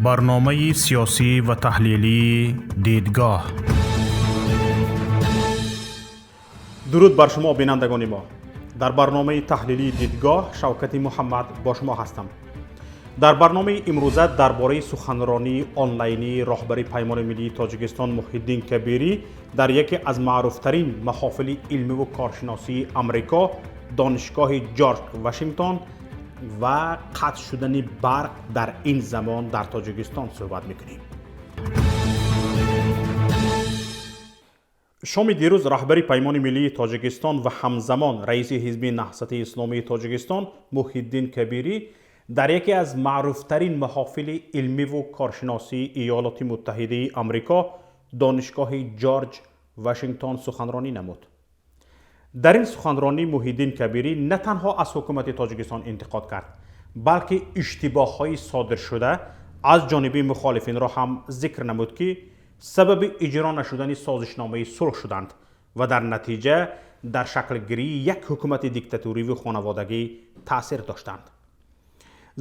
Барномаи сиёсӣ ва таҳлилии «Дидгоҳ». Дуруд бар шумо, бинандагони мо. Дар барномаи таҳлилии «Дидгоҳ» Шавкати Муҳаммад бо шумо ҳастам. Дар барномаи имрӯза дар бораи суханронии онлайнии роҳбари Паймони миллии Тоҷикистон Муҳиддин Кабирӣ дар яке аз маъруфтарин маҳофили илмиву коршиносии Амрико, Донишгоҳи Ҷорҷ Вашингтон, ва қатъ шудани барқ дар ин замон дар Тоҷикистон суҳбат мекунем. Шоми дирӯз раҳбари Паймони миллии Тоҷикистон ва ҳамзамон раиси Ҳизби Наҳзати Исломии Тоҷикистон Муҳиддин Кабирӣ дар яке аз маъруфтарин маҳофили илмиву коршиносии Иёлоти Муттаҳидаи Амрико, Донишгоҳи Ҷорҷ Вашингтон, суханронӣ намуд. Дар ин суханронӣ Муҳиддин Кабирӣ на танҳо аз ҳукумати Тоҷикистон интиқод кард, балки иштибоҳҳои содиршуда аз ҷониби мухолифинро ҳам зикр намуд, ки сабаби иҷро нашудани созишномаи сулҳ шуданд ва дар натиҷа дар шаклгирии як ҳукумати диктатуриву хонаводагӣ таъсир доштанд.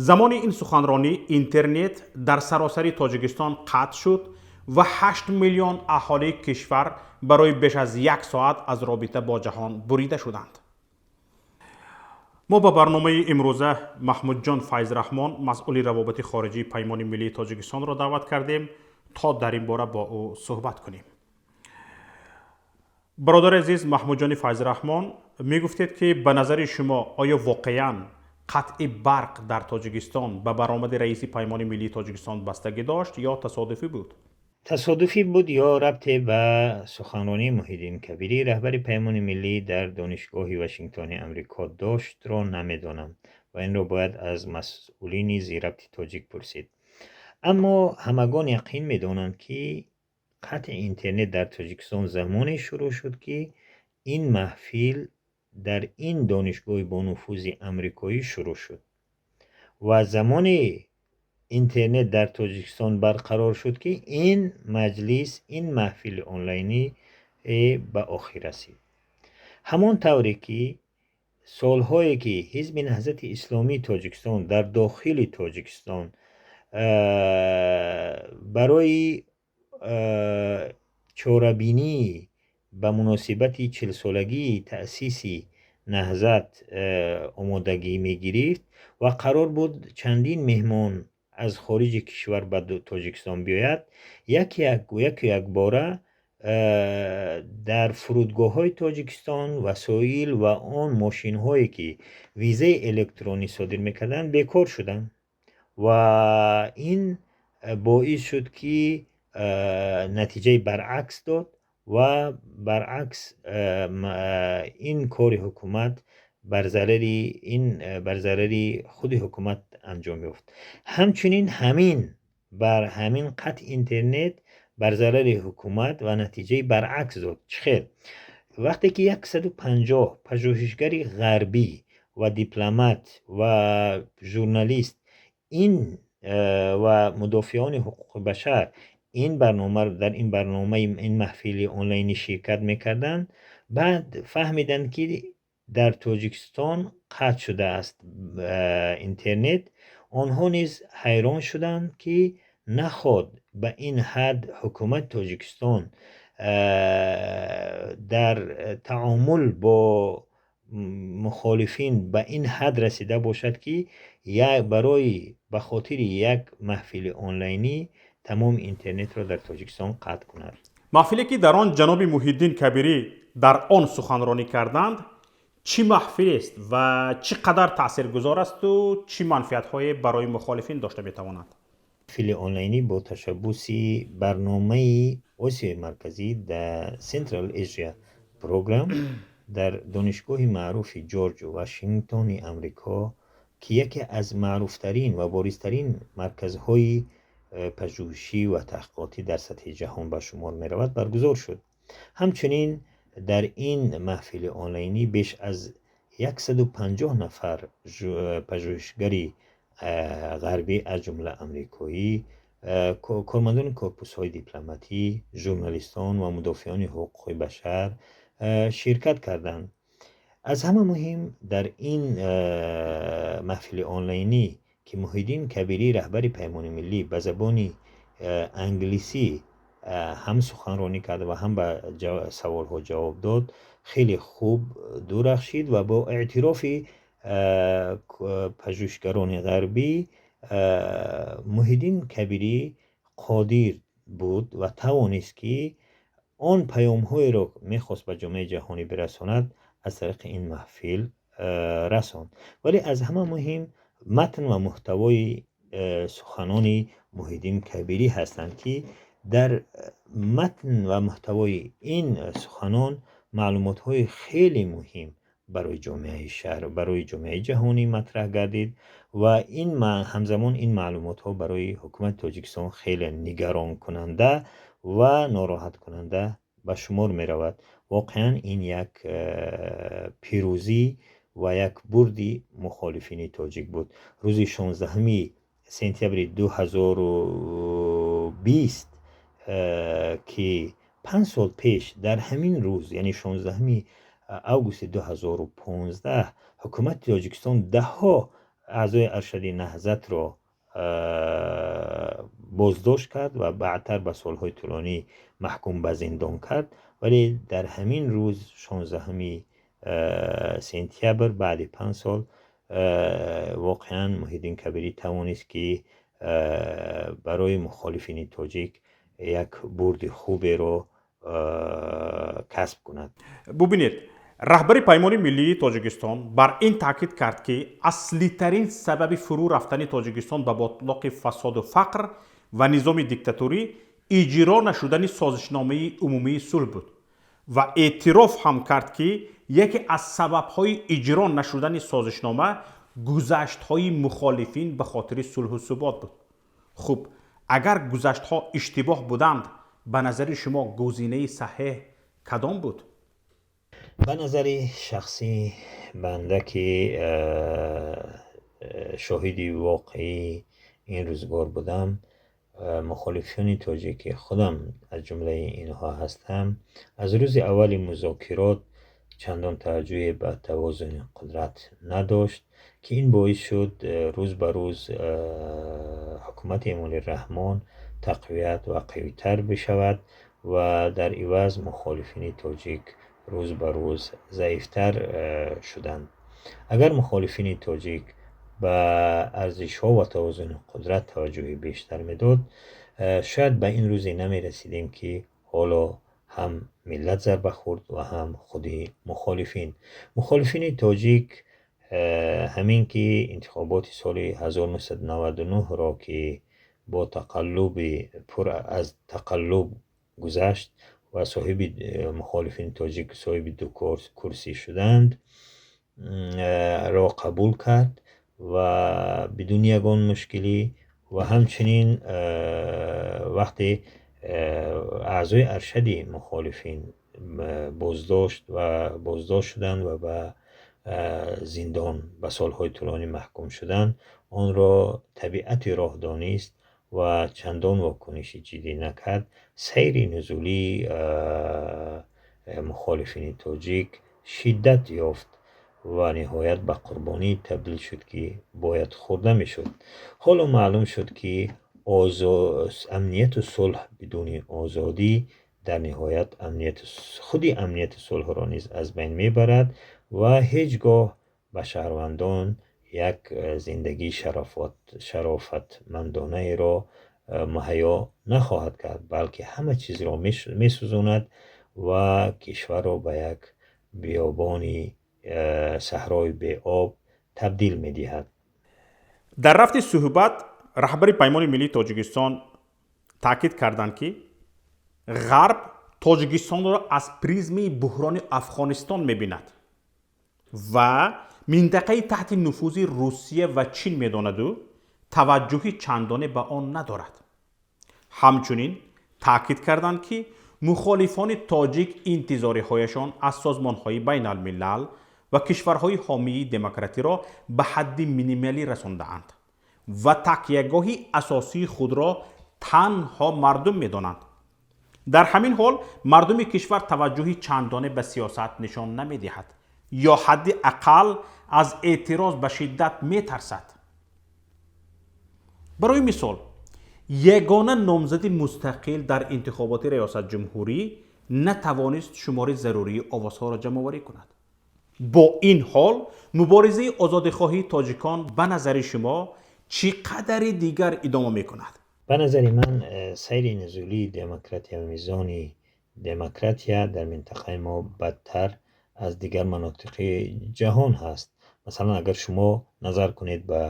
Замони ин суханронӣ интернет дар саросари Тоҷикистон қатъ шуд ва 8 миллион аҳолии кишвар барои беш аз як соат аз робита бо ҷаҳон бурида шуданд. Мо ба барномаи имрӯза Маҳмудҷон Файзраҳмон, масъули равобити хориҷии Паймони миллии Тоҷикистонро даъват кардем, то дар ин бора бо ӯ суҳбат кунем. Бародари азиз Маҳмудҷони Файзраҳмон, мегуфтед, ки ба назари шумо оё воқеан қатъи барқ дар Тоҷикистон ба баромади раиси Паймони миллии Тоҷикистон бастагӣ дошт ё тасодуфӣ буд? Тасодуфӣ буд ё рабте ба суханронии Муҳиддин Кабирӣ, раҳбари Паймони миллӣ, дар Донишгоҳи Вашингтони Амрико доштро намедонам ва инро бояд аз масъулини зирабти тоҷик пурсид. Аммо ҳамагон яқин медонанд, ки қатъи интернет дар Тоҷикистон замоне шурӯъ шуд, ки ин маҳфил дар ин донишгоҳи бонуфузи амрикоӣ шурӯъ шуд, ва замоне интернет дар Тоҷикистон барқарор шуд, ки ин маҷлис, ин маҳфили онлайнӣ ба охир расид. Ҳамон тавре ки солҳое ки Ҳизби Наҳзати Исломии Тоҷикистон дар дохили Тоҷикистон барои чорабинӣ ба муносибати 40-солагии таъсиси Наҳзат омодагӣ мегирифт ва қарор буд чандин меҳмон аз хориҷи кишвар ба Тоҷикистон биёяд, яку якбора дар фурудгоҳҳои Тоҷикистон васоил ва он мошинҳое, ки визаи электронӣ содир мекарданд, бекор шуданд ва ин боис шуд, ки натиҷаи баръакс дод ва баръакс ин кори ҳукумат бар зарари ин бар зарари худи ҳукумат анҷом ёфт. Ҳамчунин ҳамин бар ҳамин қатъи интернет бар зарари ҳукумат ва натиҷаи баръакс дод. Чӣ хел? Вақте ки 150 пажӯҳишгари ғарбӣ ва дипломат ва журналист ин ва мудофиони ҳуқуқи башар ин барнома, дар ин барномаи ин маҳфили онлайнӣ ширкат мекарданд, баъд фаҳмиданд, ки дар Тоҷикистон қатъ шудааст интернет, онҳо низ ҳайрон шуданд, ки наход ба ин ҳад ҳукумати Тоҷикистон дар таомул бо мухолифин ба ин ҳад расида бошад, ки барои ба хотири як маҳфили онлайнӣ тамоми интернетро дар Тоҷикистон қатъ кунад. Маҳфиле, ки дар он ҷаноби Муҳиддин Кабирӣ дар он суханронӣ карданд, чӣ маҳфилест ва чӣ қадар таъсиргузор асту чӣ манфиатҳое барои мухолифин дошта метавонад? Маҳфили онлайнӣ бо ташаббуси барномаи Осиёи Марказӣ дар Central Asia Program дар донишгоҳи маъруфи Ҷорҷ Вашингтони Амрико, ки яке аз маъруфтарин ва боризтарин марказҳои пажӯҳишӣ ва таҳқиқотӣ дар сатҳи ҷаҳон ба шумор меравад, баргузор шуд. Ҳамчунин дар ин маҳфили онлайнӣ беш аз 150 нафар пажӯҳишгари ғарбӣ, аз ҷумла амрикоӣ, кормандони корпусҳои дипломатӣ, журналистон ва мудофиони ҳуқуқи башар ширкат карданд. Аз ҳама муҳим, дар ин маҳфили онлайнӣ, ки Ки Муҳиддин Кабирӣ, раҳбари Паймони Миллӣ, ба забони англисӣ ҳам суханронӣ кард ва ҳам ба саволҳо ҷавоб дод, хеле хуб дурахшид ва бо эътирофи пажӯҳишгарони ғарбӣ, Муҳиддин Кабирӣ қодир буд ва тавонист, ки он паёмҳоеро мехост ба ҷомеаи ҷаҳонӣ бирасонад, аз тариқи ин маҳфил расонд. Вале аз ҳама муҳим матн ва муҳтавои суханони Муҳиддин Кабирӣ ҳастанд, ки дар матн ва муҳтавои ин суханон маълумотҳои хеле муҳим барои ҷомеаи шаҳр, барои ҷомеаи ҷаҳонӣ матраҳ гардид ва ин ҳамзамон ин маълумотҳо барои ҳукумати Тоҷикистон хеле нигаронкунанда ва нороҳаткунанда ба шумор меравад. Воқеан, ин як пирӯзӣ ва як бурди мухолифини тоҷик буд. Рӯзи 16 сентябри 2020, ки 5 сол пеш дар ҳамин рӯз, яъне 16 августи 2015, ҳукумати Тоҷикистон даҳҳо аъзои аршади Наҳзатро боздошт кард ва баъдтар ба солҳои тӯлонӣ маҳкум ба зиндон кард, вале дар ҳамин рӯз, 16 сентябр, баъди 5 сол, воқеан Муҳиддин Кабирӣ тавонист, ки барои мухолифини тоҷик як бурди хуберо касб кунад. Бубинед, раҳбари Паймони Миллии Тоҷикистон бар ин таъкид кард, ки аслитарин сабаби фурӯ рафтани Тоҷикистон ба ботлоқи фасоду фақр ва низоми диктаторӣ иҷро нашудани созишномаи умумии сулҳ буд ва эътироф ҳам кард, ки яке аз сабабҳои иҷро нашудани созишнома гузаштҳои мухолифин ба хотири сулҳу субот буд. Хуб, агар гузаштҳо иштибоҳ буданд, ба назари шумо гузинаи саҳеҳ кадом буд? Ба назари шахсии банда, ки шоҳиди воқеии ин рӯзгор будам, мухолифони тоҷик, ки худам аз ҷумлаи инҳо ҳастам, аз рӯзи аввали музокирот чандон таваҷҷӯҳе ба тавозуни қудрат надошт, ки ин боис шуд рӯз ба рӯз ҳукумати Эмомалӣ Раҳмон тақвият ва қавитар бишавад ва дар иваз мухолифини тоҷик рӯз ба рӯз заифтар шуданд. Агар мухолифини тоҷик ба арзишҳо ва тавозуни қудрат таваҷҷӯҳи бештар медод, шояд ба ин рӯзе намерасидем, ки ҳоло ҳам миллат зарба хӯрд ва ҳам худи мухолифин. Мухолифини тоҷик ҳамин ки интихоботи соли 1999-ро, ки бо тақаллуби пур аз тақаллуб гузашт ва соҳиби мухолифини тоҷик соҳиби ду курсӣ шуданд, ро қабул кард ва бидуни ягон мушкилӣ ва ҳамчунин вақте аъзои аршади мухолифин боздошт ва боздошт шуданд ва ба зиндон ба солҳои тӯлонӣ маҳкум шуданд, онро табиати роҳ донист ва чандон вокуниши ҷиддӣ накард. Сайри нузулии мухолифини тоҷик шиддат ёфт ва ниҳоят ба қурбонӣ табдил шуд, ки бояд хӯрда мешуд. Ҳоло маълум шуд, ки амнияту сулҳ бидуни озодӣ дар ниҳоят худи амнияту сулҳро низ аз байн мебарад ва ҳеҷ гоҳ ба шаҳрвандон як зиндагии шарофатмандонаеро муҳайё нахоҳад кард, балки ҳама чизро месӯзонад ва кишварро ба як биёбони саҳрои беоб табдил медиҳад. Дар рафти суҳбат раҳбари Паймони Миллии Тоҷикистон таъкид карданд, ки Ғарб Тоҷикистонро аз призмаи буҳрони Афғонистон мебинад ва минтақаи таҳти нуфузи Русия ва Чин медонаду таваҷҷӯҳи чандоне ба он надорад. Ҳамчунин таъкид карданд, ки мухолифони тоҷик интизориҳояшон аз созмонҳои байналмилал ва кишварҳои ҳомии демократиро ба ҳадди минималӣ расондаанд ва такягоҳи асосии худро танҳо мардум медонанд. Дар ҳамин ҳол мардуми кишвар таваҷҷӯҳи чандоне ба сиёсат нишон намедиҳад ё ҳадди ақал аз эътироз ба шиддат метарсад. Барои мисол, ягона номзади мустақил дар интихоботи риёсатҷумҳурӣ натавонист шумори зарурии овозҳоро ҷамъоварӣ кунад. Бо ин ҳол, муборизаи озодихоҳии тоҷикон, ба назари шумо, чӣ қадари дигар идома мекунад? Ба назари ман, сайри нузулии демократия ва мизони демократия дар минтақаи мо бадтар аз дигар манотиқи ҷаҳон ҳаст. Масалан, агар шумо назар кунед ба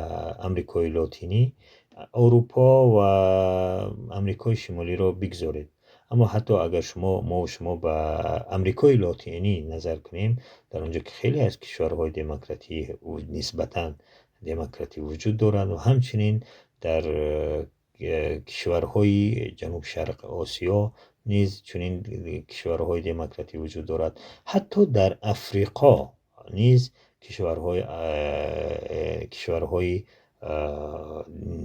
Амрикои Лотинӣ, Аврупо ва Амрикои Шимолиро бигзоред, аммо ҳатто агар шумо мову шумо ба Амрикои Лотинӣ назар кунем, дар он ҷо ки хеле аз кишварҳои демократӣ, нисбатан демократӣ вуҷуд доранд ва ҳамчунин дар кишварҳои Ҷануб Шарқи Осиё низ чунин кишварҳои демократӣ вуҷуд дорад, ҳатто дар Африқо низ кишварҳои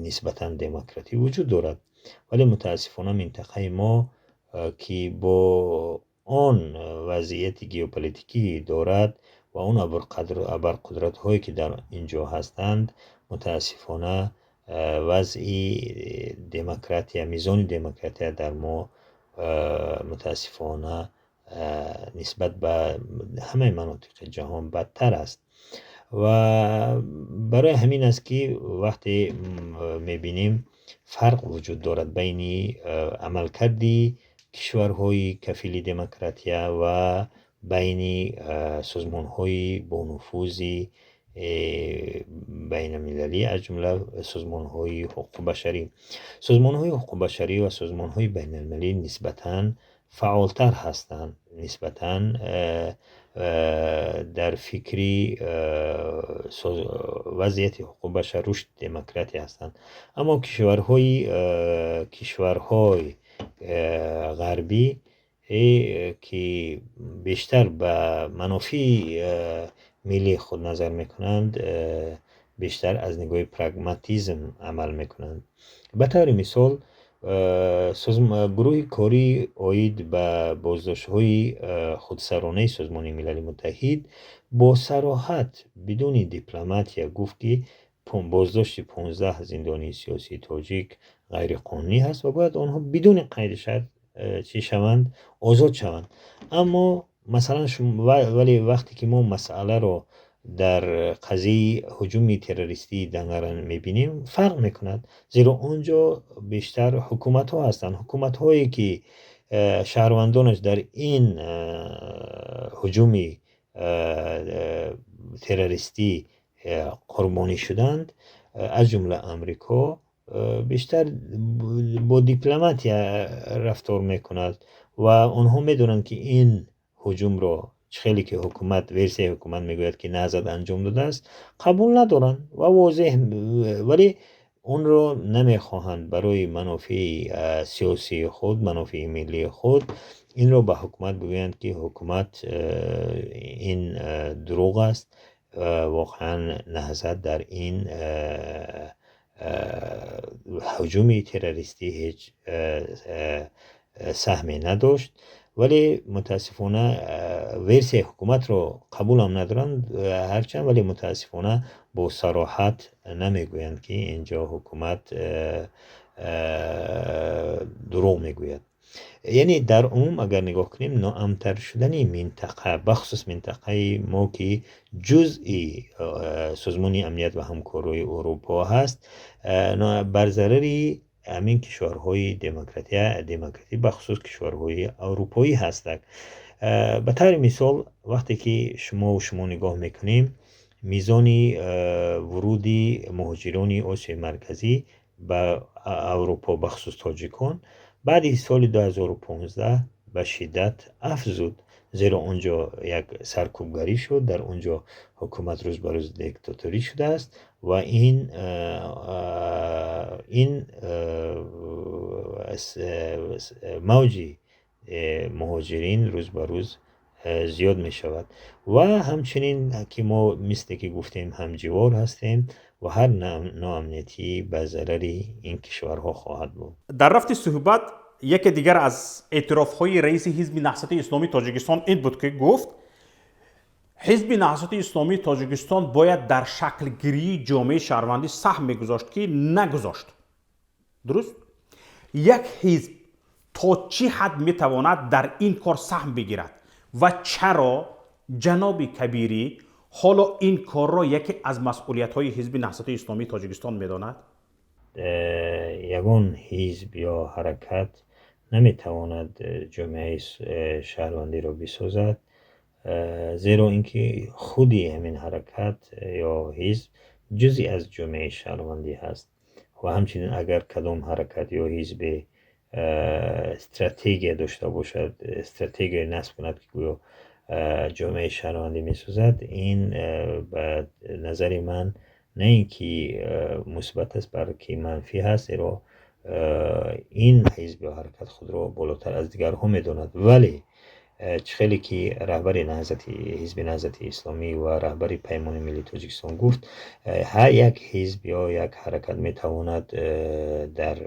нисбатан демократӣ вуҷуд дорад. Вале мутаассифона минтақаи мо, ки бо он вазъияти геополитикӣ дорад ва он абарқудратҳое, ки дар ин ҷо ҳастанд, мутаассифона вазъи демократия, мизони демократия дар мо мутаассифона нисбат ба ҳамаи манотиқи ҷаҳон бадтар аст. Ва барои ҳамин аст, ки вақте мебинем, фарқ вуҷуд дорад байни амалкарди кишварҳои кафили демократия ва байни созмонҳои бонуфузи байналмилалӣ, аз ҷумла созмонҳои ҳуқуқбашарӣ. Созмонҳои ҳуқуқбашарӣ ва созмонҳои байналмилалӣ нисбатан фаъолтар ҳастанд, нисбатан дар фикри вазъияти ҳуқуқбашар, рушди демократия ҳастанд. Аммо кишварҳои ғарбӣ, ки бештар ба манофеи миллии худ назар мекунанд, бештар аз нигоҳи прагматизм амал мекунанд. Ба таври мисол, гурӯҳи корӣ оид ба боздоштҳои худсаронаи Созмони Милали Муттаҳид бо сароҳат, бидуни дипломатия гуфт, ки боздошти 15 зиндонии сиёсии тоҷик ғайриқонунӣ ҳаст ва бояд онҳо бидуни қайду шарт чӣ шаванд, озод шаванд. Аммо масалан, вале вақте ки мо масъаларо дар қазияи ҳуҷуми террористии Данғара мебинем, фарқ мекунад, зеро он ҷо бештар ҳукуматҳо ҳастанд, ҳукуматҳое, ки шаҳрвандонаш дар ин ҳуҷуми террористӣ қурбонӣ шуданд, аз ҷумла Амрико, бештар бо дипломатия рафтор мекунад ва онҳо медонанд, ки ин ҳуҷумро, чӣ хеле ки ҳукумат, версияи ҳукумат мегӯяд, ки Наҳзат анҷом додааст, қабул надоранд ва возеҳ, вале онро намехоҳанд барои манофеи сиёсии худ, манофеи миллии худ инро ба ҳукумат бигӯянд, ки ҳукумат, ин дурӯғ аст, воқеан Наҳзат дар ин ҳуҷуми террористӣ ҳеҷ саҳме надошт. Вале мутаассифона версияи ҳукуматро қабулам надоранд ҳарчанд, вале мутаассифона бо сароҳат намегӯянд, ки инҷо ҳукумат дурӯғ мегӯяд. Яъне дар умум агар нигоҳ кунем, ноамнтар шудани минтақа, бахусус минтақаи мо, ки ҷузъи Созмони амният ва ҳамкории Аврупо ҳаст, бар зарари ҳамин кишварҳои демократӣ, бахусус кишварҳои аврупоӣ ҳастанд. Ба таври мисол, вақте ки шумову шумо нигоҳ мекунем, мизони вуруди муҳоҷирони Осиёи Марказӣ ба Аврупо, бахусус тоҷикон, баъди соли 2015 ба шиддат афзуд, зеро он ҷо як саркӯбгарӣ шуд, дар он ҷо ҳукумат рӯз ба рӯз диктаторӣ шудааст ва ин мавҷи муҳоҷирин рӯз ба рӯз зиёд мешавад. Ва ҳамчунин, ки мо, мисле ки гуфтем, ҳамҷивор ҳастем ва ҳар ноамниятӣ ба зарари ин кишварҳо хоҳад буд. Дар рафти суҳбат яке дигар аз эътирофҳои раиси Ҳизби Наҳзати Исломии Тоҷикистон ин буд, ки гуфт, Ҳизби Наҳзати Исломии Тоҷикистон бояд дар шаклгирии ҷомеаи шаҳрвандӣ саҳм мегузошт, ки нагузошт. Дуруст, як ҳизб то чӣ ҳад метавонад дар ин кор саҳм бигирад ва чаро ҷаноби Кабирӣ ҳоло ин корро яке аз масъулиятҳои Ҳизби Наҳзати Исломии Тоҷикистон медонад? Ягон ҳизб ё ҳаракат наметавонад ҷомеаи шаҳрвандиро бисозад, зеро ин ки худи ҳамин ҳаракат ё ҳизб ҷузъе аз ҷомеаи шаҳрвандӣ ҳаст. Ва ҳамчунин, агар кадом ҳаракат ё ҳизбе стратегия дошта бошад, стратегия насб кунад, ки гӯё ҷомеаи шаҳрвандӣ месозад, ин ба назари ман на ин ки мусбат аст, балки манфӣ ҳаст, зеро ин ҳизб ё ҳаракат худро болотар аз дигарҳо медонад. Вале чӣ хеле ки раҳбари Ҳизби Наҳзати Исломӣ ва раҳбари Паймони Миллии Тоҷикистон гуфт, ҳар як ҳизб ё як ҳаракат метавонад дар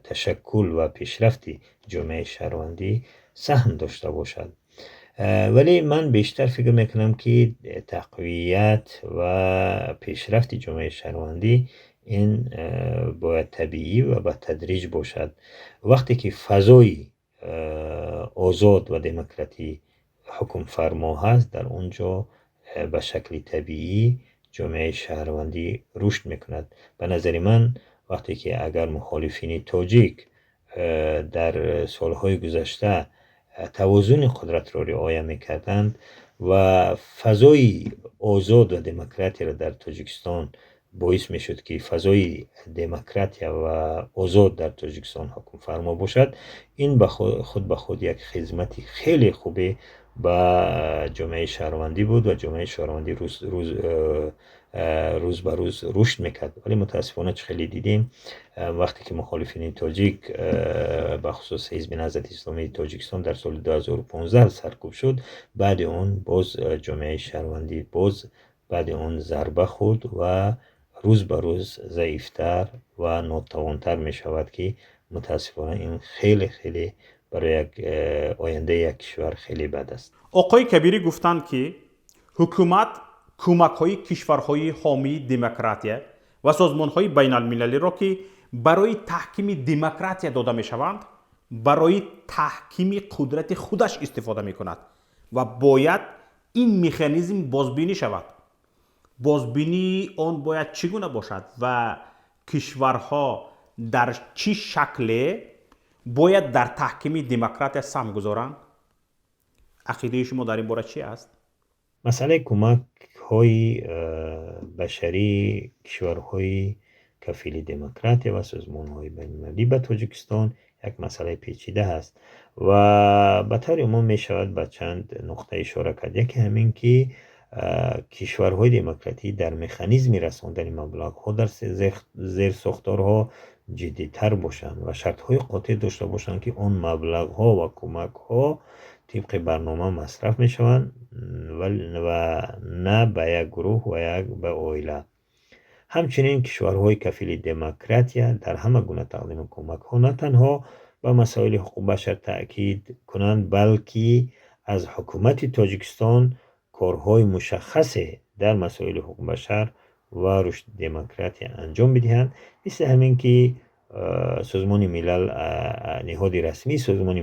ташаккул ва пешрафти ҷомеаи шаҳрвандӣ саҳм дошта бошад. Вале ман бештар фикр мекунам, ки тақвият ва пешрафти ҷомеаи шаҳрвандӣ ин бояд табиӣ ва ба тадриҷ бошад. Вақте ки фазои озод ва демократӣ ҳукмфармо ҳаст, дар он ҷо ба шакли табиӣ ҷомеаи шаҳрвандӣ рушд мекунад. Ба назари ман, вақте ки агар мухолифини тоҷик дар солҳои гузашта тавозуни қудратро риоя мекарданд ва фазои озод ва демократияро дар Тоҷикистон боис мешуд, ки фазои демократия ва озод дар Тоҷикистон ҳукмфармо бошад, ин худ ба худ як хизмати хеле хубе ба ҷомеаи шаҳрвандӣ буд ва ҷомеаи шаҳрвандӣ рӯз ба рӯз рушд мекард. Вале мутаассифона, чӣ хеле дидем, вақте ки мухолифини тоҷик, бахусус Ҳизби Наҳзати Исломии Тоҷикистон, дар соли 2015 саркӯб шуд, баъди он боз ҷомеаи шаҳрвандӣ боз баъди он зарба хӯрд ва рӯз ба рӯз заифтар ва нотавонтар мешавад, ки мутаассифона ин хеле хеле барои як ояндаи як кишвар хеле бад аст. Оқои Кабирӣ гуфтанд, ки ҳукумат кӯмакҳои кишварҳои ҳомии демократия ва созмонҳои байналмилалиро, ки барои таҳкими демократия дода мешаванд, барои таҳкими қудрати худаш истифода мекунад ва бояд ин механизм бозбинӣ шавад. Бозбинии он бояд чӣ гуна бошад ва кишварҳо дар чӣ шакле бояд дар таҳкими демократия саҳм гузоранд? Ақидаи шумо дар ин бора чӣ аст? Масъалаи кӯмакҳои башарии кишварҳои кафили демократия ва созмонҳои байналмилалӣ ба Тоҷикистон як масъалаи печида ҳаст ва ба таври умум мешавад ба чанд нуқта ишора кард. Яке ҳамин ки кишварҳои демократӣ дар механизми расондани маблағҳо дар зерсохторҳо ҷиддитар бошанд ва шартҳои қотеъ дошта бошанд, ки он маблағҳо ва кӯмакҳо тибқи барнома масраф мешаванд ва на ба як гурӯҳ ва як ба оила. Ҳамчунин, кишварҳои кафили демократия дар ҳама гуна тақдими кӯмакҳо на танҳо ба масоили ҳуқуқи башар таъкид кунанд, балки аз ҳукумати Тоҷикистон корҳои мушаххасе дар масоили ҳуқуқи башар ва рушди демократия анҷом бидиҳанд. Мисли ҳамин ки Созмони Милал, ниҳоди расмии Созмони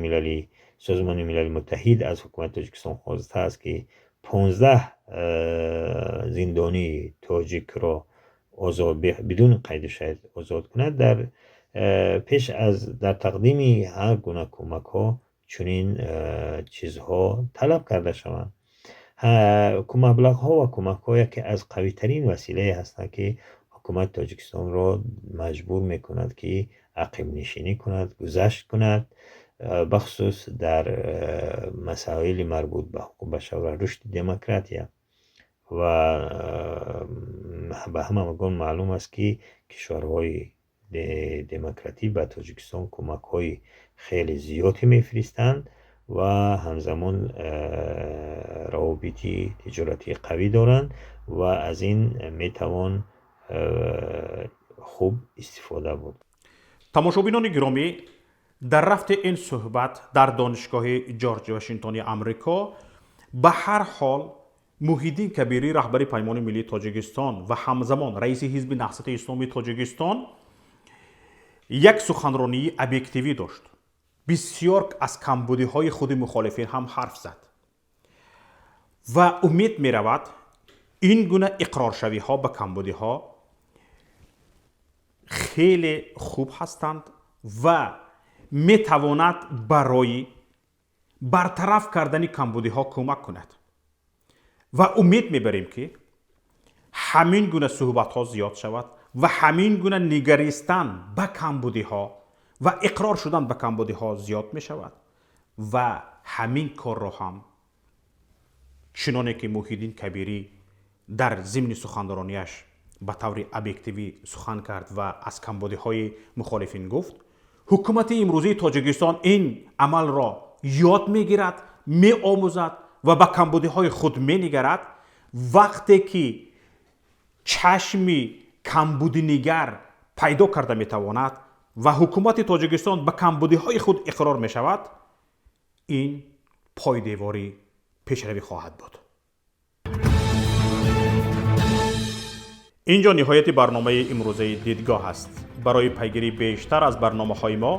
Милали Муттаҳид аз ҳукумати Тоҷикистон хостааст, ки 15 зиндонии тоҷикро озод, бидуни қайду шарт озод кунад. Дар пеш аз дар тақдими ҳар гуна кӯмакҳо чунин чизҳо талаб карда шаванд. Маблағҳо ва кӯмакҳо яке аз қавитарин василае ҳастанд, ки ҳукумати Тоҷикистонро маҷбур мекунад, ки ақибнишинӣ кунад, гузашт кунад, бахусус дар масоили марбут ба ҳуқуқи башар ва рушди демократия. Ва ба ҳамагон маълум аст, ки кишварҳои демократӣ ба Тоҷикистон кӯмакҳои хеле зиёде мефиристанд ва ҳамзамон равобити тиҷоратии қавӣ доранд ва аз ин метавон хуб истифода бурд. Тамошобинони гиромӣ, дар рафти ин суҳбат дар Донишгоҳи Ҷорҷ Вашингтони Амрико, ба ҳар ҳол, Муҳиддин Кабирӣ, раҳбари Паймони Миллии Тоҷикистон ва ҳамзамон раиси Ҳизби Наҳзати Исломии Тоҷикистон, Як суханронии объективӣ дошт, бисёр аз камбудиҳои худи мухолифин ҳам ҳарф зад ва умед меравад, ин гуна иқроршавиҳо ба камбудиҳо хеле хуб ҳастанд ва метавонад барои бартараф кардани камбудиҳо кӯмак кунад. Ва умед мебарем, ки ҳамин гуна суҳбатҳо зиёд шавад ва ҳамин гуна нигаристан ба камбудиҳо ва иқрор шудан ба камбудиҳо зиёд мешавад ва ҳамин корро ҳам, чуноне ки Муҳиддин Кабирӣ дар зимни суханронияш ба таври объективӣ сухан кард ва аз камбудиҳои мухолифин гуфт, ҳукумати имрӯзии Тоҷикистон ин амалро ёд мегирад, меомӯзад ва ба камбудиҳои худ менигарад. Вақте ки чашми камбудинигар пайдо карда метавонад ва ҳукумати Тоҷикистон ба камбудиҳои худ иқрор мешавад, ин пойдевори пешравӣ хоҳад буд. Инҷо ниҳояти барномаи имрӯзаи Дидгоҳ аст. Барои пайгирии бештар аз барномаҳои мо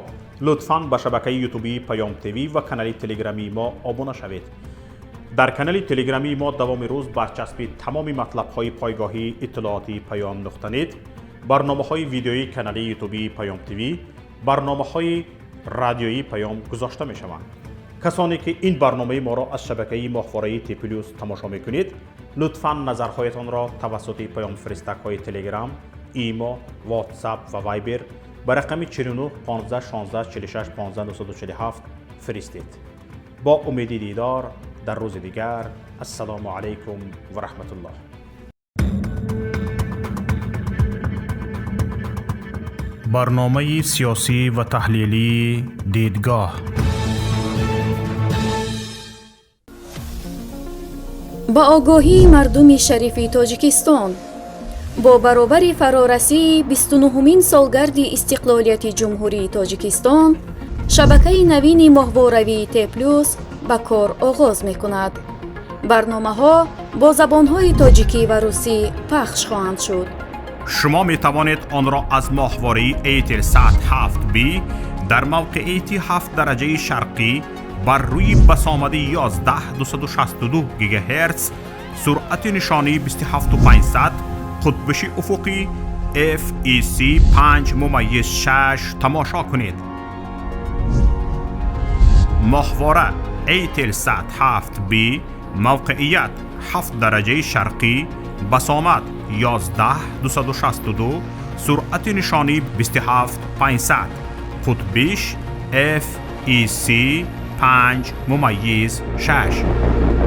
лутфан ба шабакаи ютубии Паём ТВ ва канали телеграмии мо обуна шавед. Дар канали телеграмии мо давоми рӯз барчаспи тамоми матлабҳои пойгоҳии иттилоотии Паём нуқта нет, барномаҳои видеоии канали ютубии Паём ТВ, барномаҳои радиоии Паём гузошта мешаванд. Касоне ки ин барномаи моро аз шабакаи моҳвораи Т Плюс тамошо мекунед, лутфан назарҳоятонро тавассути паёмфиристакҳои Телеграм, Имо, Ватсап ва Вайбер ба рақами 49 15 16 46 15 947 фиристед. Бо умеди дидор дар рӯзи дигар, ассалому алайкум ва раҳматуллоҳ. Барномаи сиёсӣ ва таҳлилии Дидгоҳ. Ба огоҳии мардуми шарифи Тоҷикистон, бо баробари фарорасии 29-умин солгарди истиқлолияти Ҷумҳурии Тоҷикистон, шабакаи навини моҳворавии Т Плюс ба кор оғоз мекунад. Барномаҳо бо забонҳои тоҷикӣ ва русӣ пахш хоҳанд шуд. Шумо метавонед онро аз моҳвораи Eutelsat 7B дар мавқеияти 7 дараҷаи шарқӣ бар рӯи басомади 11262 гигагерц, суръати нишонии 27500, қутбиши уфуқӣ FEC 5.6 тамошо кунед. Моҳвора Eutelsat 7B, мавқеият 7 дараҷаи шарқӣ, басомад 11262, суръати нишонии 27500, қутбиш FEC 5.6.